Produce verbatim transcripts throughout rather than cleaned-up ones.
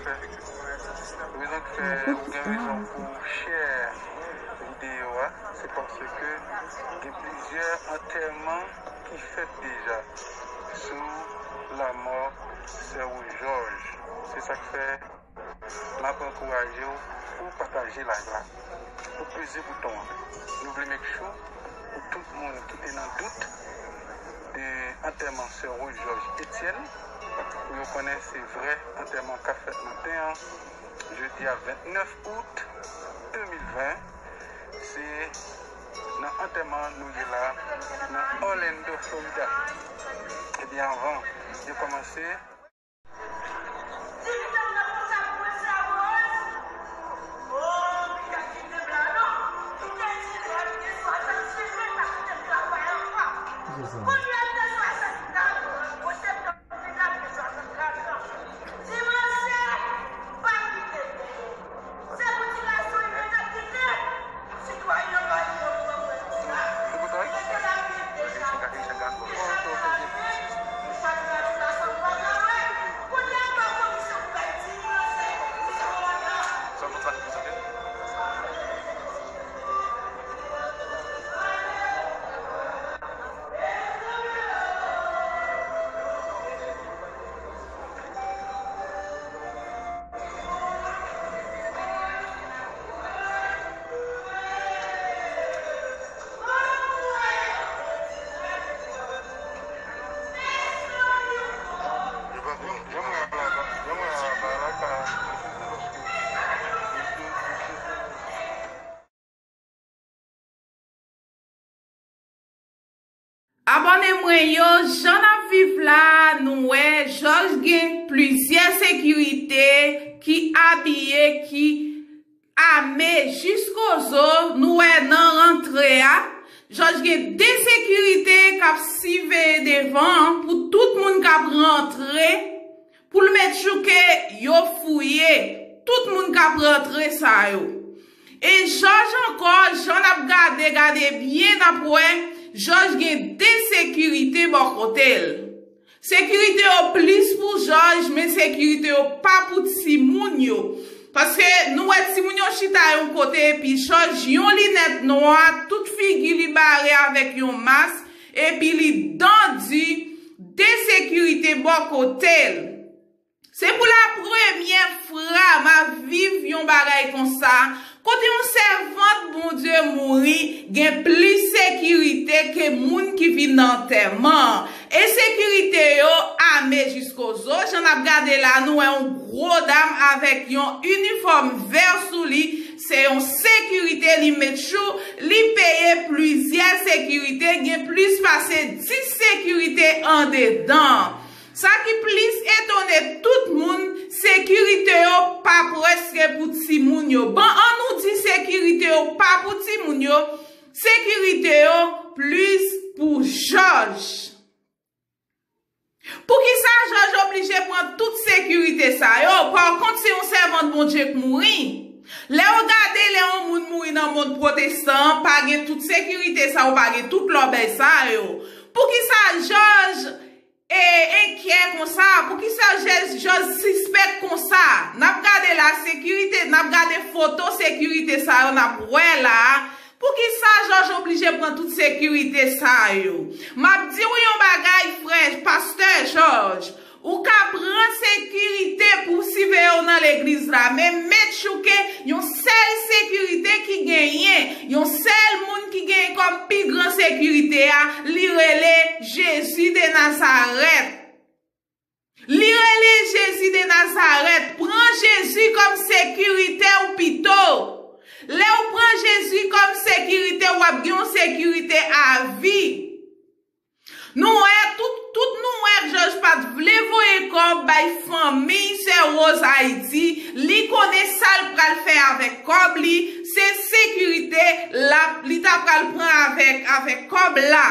Rezon ki fè ou gen rezon pou w share videyo a, se paske gen plizyè antèman ki fèt deja sou lanmò Sè Wòz Jòj. Se sa k fè m ap ankouraje w pou w pataje live la, pou w peze bouton an. Nou vle make sure pou tout moun ki te nan dout de antèman Sè Wòz Jòj Etienne, pou yo konnen se vrè antèman k ap fèt maten an, jedi a vennèf out de mil ven. Se nan antèman nou ye la, nan Orlando, Florida. Ebyen, anvan yo kòmanse, Abòne mwen yo, jan n ap viv la, nou wè Jòj gen plizyè sekirite ki abiye, ki ame jiskozo, nou wè nan rantre a. Jòj gen de sekirite k ap siveye devan an pou tout moun k ap rantre, pou l make sure ke yo fouye tout moun k ap rantre sa yo. E Jòj ankò, jan n ap gade, gade byen, n ap wè Jòj gen de sekirite bò kote l. Sekirite yo plis pou Jòj, men sekirite yo pa pou timoun yo. Paske nou wè timoun yo chita yon kote, epi Jòj, yon linèt nwa, tout figi li bare avèk yon mas, epi li dandi, de sekirite bò kote l. Se pou la premyè fwa m ap viv yon bagay konsa, kote yon sèvant Bondye mouri, gen plis sekirite ke moun ki vin nan antèman an. E sekirite yo ame jiskozo. Jan n ap gade la, nou wè yon gwo dam avèk yon inifòm vè sou li. Se yon sekirite, li make sure li peye plizyè sekirite, gen plis pase dis sekirite andedan. Sa ki plis etone tout moun, sekirite yo pa prèske pou timoun yo. Bon, ann nou di sekirite yo pa pou timoun yo, sekirite yo plis pou Jòj. Poukisa Jòj oblije pran tout sekirite sa yo? Pakont, se yon sèvant Bondye k mouri. Lè w gade, lè yon moun mouri nan mond pwotestan an, pa gen tout sekirite sa yo, pa gen tout lòbèy sa yo. Poukisa Jòj e enkyè konsa? Poukisa Jòj, Jòj sispèk konsa? N ap gade la, sekirite, n ap gade foto sekirite sa yo n ap wè la a. Poukisa Jòj oblije pran tout sekirite sa yo? M ap di w yon bagay, frè, pastè Jòj. Ou ka pran sekirite pou siveye w nan legliz la, men make sure ke yon sèl sekirite ki genyen, yon sèl moun ki genyen kòm pi gran sekirite a, li rele Jezi de Nazarèt. Li rele Jezi de Nazarèt. Pran Jezi kòm sekirite w pito. Lè w pran Jezi kòm sekirite, w ap gen yon sekirite avi. Nou wè, tout, tout nou wè Jòj pa t vle voye kòb bay fanmi Sè Rose Haïti. Li konnen sa l pral fè avèk kòb li, se sekirite l ap, li ta pral pran avèk, avèk kòb la.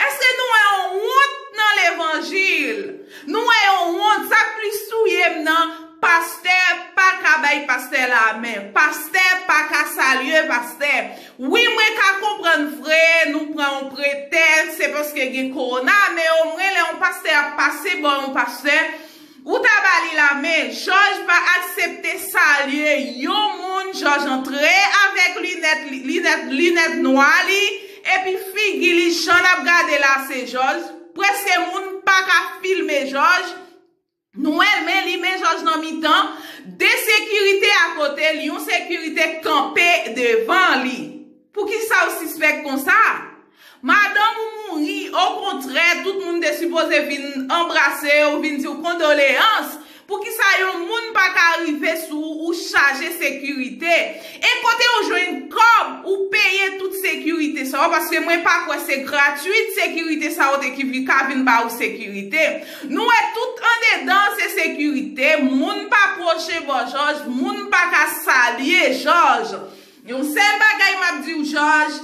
Èske nou wè yon wont nan levanjil? Nou wè yon wont, sa k plis touye m nan, pastè pa ka bay pastè lamen, pastè pa ka salye pastè. Wi, mwen ka konprann vre, nou pran yon pretèks, se paske gen kowona, men omwen lè yon pastè ap pase bò yon pastè, ou ta ba li lamen. Jòj pa Jòj antre avèk linèt, linèt, linèt nwa li, epi figi li, jan n ap gade la, se Jòj. Prèske moun pa ka filme Jòj. Nou wè l, men li, men Jòj nan mitan, de sekirite akote l, yon sekirite kanpe devan li. Poukisa w sispèk konsa? Madanm ou mouri, okontrè, tout moun te sipoze vin anbrase w, vin di w kondoleyans. Poukisa yon moun pa ka rive sou ou, ou chaje sekirite? E kote w jwenn kòb, ou peye tout sekirite sa yo, paske mwen pa kwè se gratwit sekirite sa yo te ki vi-, ka vin ba ou sekirite. Nou wè tout andedan se sekirite, moun pa pwoche bò Jòj, moun pa ka salye Jòj. Yon sèl bagay m ap di w, Jòj,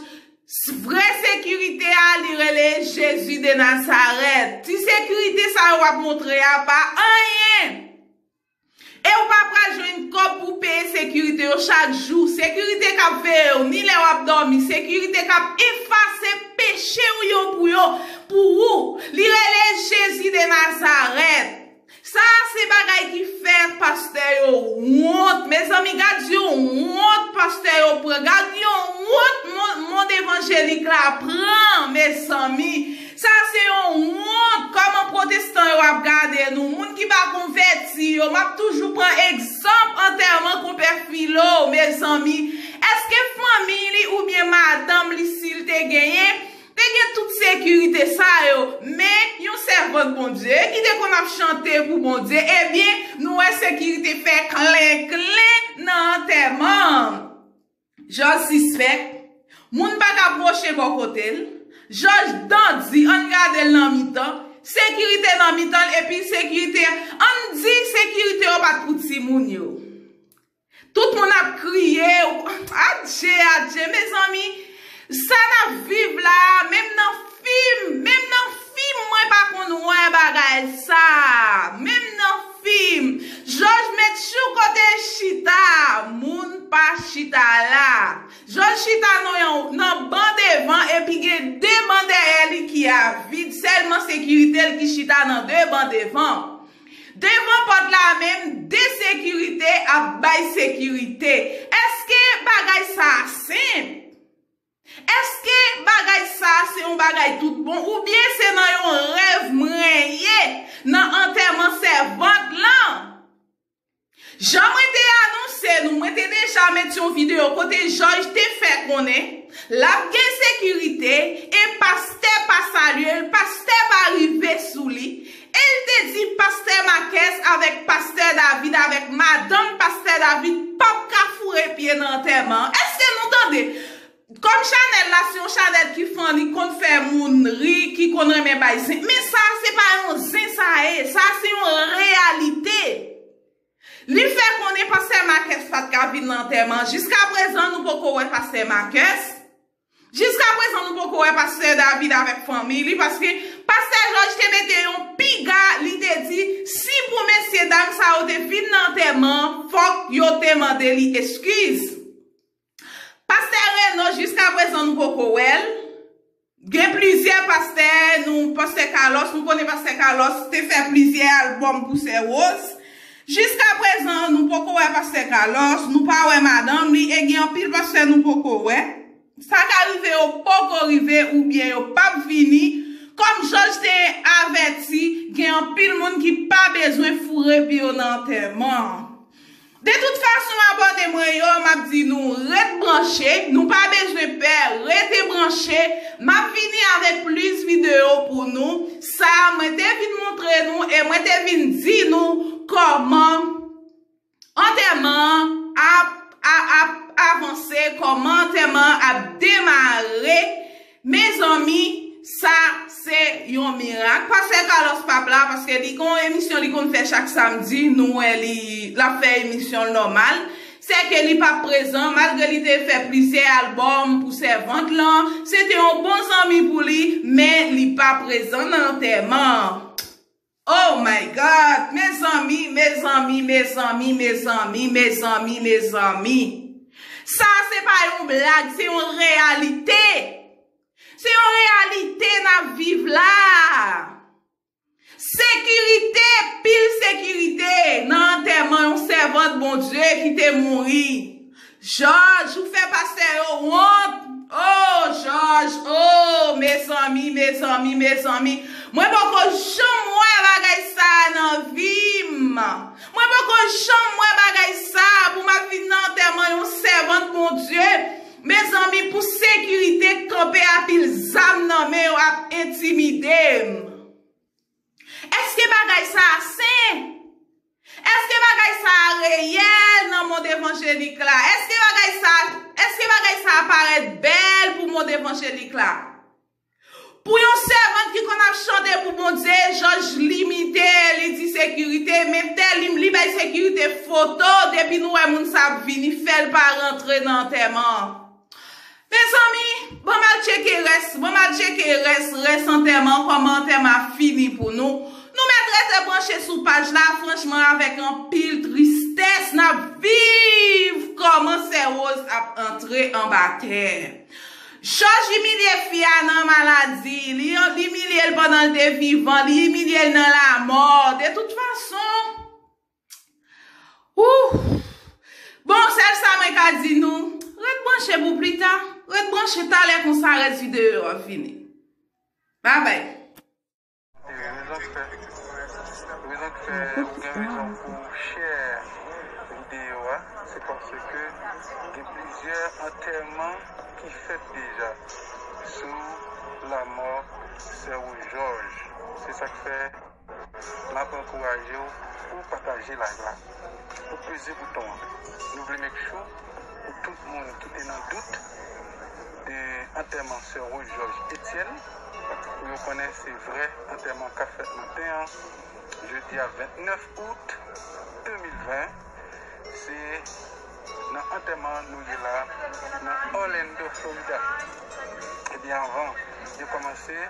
s-, vre sekirite a, li rele Jezi de Nazarèt. Ti sekirite sa yo w ap montre a pa anyen. E ou pa pral jwenn kòb pou peye sekirite yo chak jou. Sekirite k ap veye w, ni lè w ap dòmi. Sekirite k ap efase peche w yo pou yo, pou ou. Li rele Jezi de Nazarèt. Sa a se bagay ki fè pastè yo wont. Mezanmi, gad yon wont pastè yo pran. Gad yon wont mon-, mond evanjelik la pran, mezanmi. Sa se yon wont. Kòman pwotestan yo ap gade nou? Moun ki pa konvèti yo, m ap toujou pran egzanp antèman konpè Filo, mezanmi. Èske fanmi li oubyen madanm li, si l te genyen, te gen tout sekirite sa yo? Men yon sèvant Bondye ki te konn ap chante pou Bondye, ebyen, nou wè sekirite fè klen klen nan antèman an. Jòj sispèk, moun pa ka pwoche bò kote l. Jòj dandi, ann gade l nan mitan. Sekirite nan mitan l, epi sekirite, ann di sekirite yo pa t pou timoun yo. Tout moun ap kriye, adje, adje, mezanmi, sa n ap viv la, menm nan fim, menm nan fim, mwen pa konn wè bagay sa. Menm nan fim, Jòj met chou kote l chita, moun pa chita la. Jòj chita nan yon, nan ban devan, epi gen de ban dèyè li ki a vid, sèlman sekirite l ki chita nan de ban devan. Devan pòt la menm, de sekirite ap bay sekirite. Èske bagay sa a senp? Èske bagay sa a se yon bagay tout bon, oubyen se nan yon rèv mwen ye nan antèman sèvant lan? Jan mwen te anonse nou, mwen te deja met yon videyo kote Jòj te fè konnen l ap gen sekirite, e pastè pa salye l, pastè pa rive sou li. E l te di pastè Makès avèk pastè David, avèk madanm pastè David, p ap ka foure pye nan antèman an. Èske nou tande? Kòm chanèl la se yon chanèl ki funny, konn fè moun ri, ki konn renmen bay zen. Men sa, se pa yon zen sa ye, sa se yon reyalite. Li fè konnen pastè Makès pa t ka vin nan antèman. Jiskaprezan, nou poko wè pastè Makès. Jiskaprezan, nou poko wè pastè David avèk fanmi li, paske pastè Jòj te mete yon piga, li te di, si pou mesye dam sa yo te vin nan antèman an, fòk yo te mande li eskiz. Pastè Reno, jiskaprezan, nou poko wè l. Gen plizyè pastè, nou, pastè Carlos, nou konnen pastè Carlos te fè plizyè albòm pou sè Rose. Jiskaprezan, nou poko wè pastè Carlos, nou pa wè madanm li, e gen anpil pastè nou poko wè. Sa ka rive yo poko rive oubyen yo p ap vini. Kòm Jòj te avèti, gen anpil moun ki pa bezwen foure pye yo nan antèman an. De tout fason, abòne mwen yo, m ap di nou ret branche, nou pa bezwen pè, rete branche. M ap vini avèk plis videyo pou nou. Sa mwen te vin montre nou e mwen te vin di nou kòman antèman an ap, ap, ap avanse, kòman antèman an ap demare. Mezanmi, sa se yon mirak. Pastè Carlos p ap la, paske li gon emisyon li konn fè chak samdi, nou wè li, l ap fè emisyon l nòmal. Sèke li p ap prezan, malgre li te fè plizyè albòm pou sèvant lan. Se te yon bon zanmi pou li, men li pa prezan nan antèman an. Oh my God! Mezanmi, mezanmi, mezanmi, mezanmi, mezanmi, mezanmi. Sa se pa yon blag, se yon reyalite. Se yon reyalite n ap viv la. Sekirite, pil sekirite nan antèman yon sèvant Bondye ki te mouri. Jòj, ou fè pastè yo wont. Oh, Jòj, oh, mezanmi, mezanmi, mezanmi. Mwen poko janm wè bagay sa a nan vi m. Mwen poko janm wè bagay sa a pou m ap vin nan antèman yon sèvant Bondye. Mezanmi, pou sekirite kanpe a pil zam nan men yo ap entimide m. Èske bagay sa a sen? Èske bagay sa a reyèl nan mond evanjelik la? Èske bagay sa, èske bagay sa a parèt bèl pou mond evanjelik la? Pou yon sèvant ki konn ap chante pou Bondye, Jòj limite, li di sekirite, men tè li, li bay sekirite foto, depi nou wè moun sa ap vini, fè l pa rantre nan antèman an. Mezanmi, ban m al tcheke rès, ban m al tcheke rès, rès antèman, kòman antèman ap fini pou nou. Nou mèt rete branche sou paj la, franchman, avèk anpil tristès, n ap viv kòman Sè Woz ap antre anba tè. Jòj imilye fi a nan maladi, li, li imilye l pandan l te vivan, li imilye l nan lamò. De tout fason, Ouh! Bon, sèl sa mwen ka di nou, ret branche pou pli ta. Ret branche talè konsa rès videyo a fini. Babay. Rezon k fè, rezon k fè ou gen rezon pou w share videyo a, se paske gen plizyè antèman ki fèt deja sou lanmò Sè Woz Jòj. Se sa k fè M ap ankouraje w pou w pataje live la. Pou peze bouton an. Nou vle make sure pou tout moun ki te nan dout de antèman Sè Woz Jòj Etienne, pou yo konnen se vrè antèman k ap fèt maten an, jedi a vennèf out de mil ven, se nan antèman nou ye la, nan Orlando, Florida. Ebyen, anvan yo kòmanse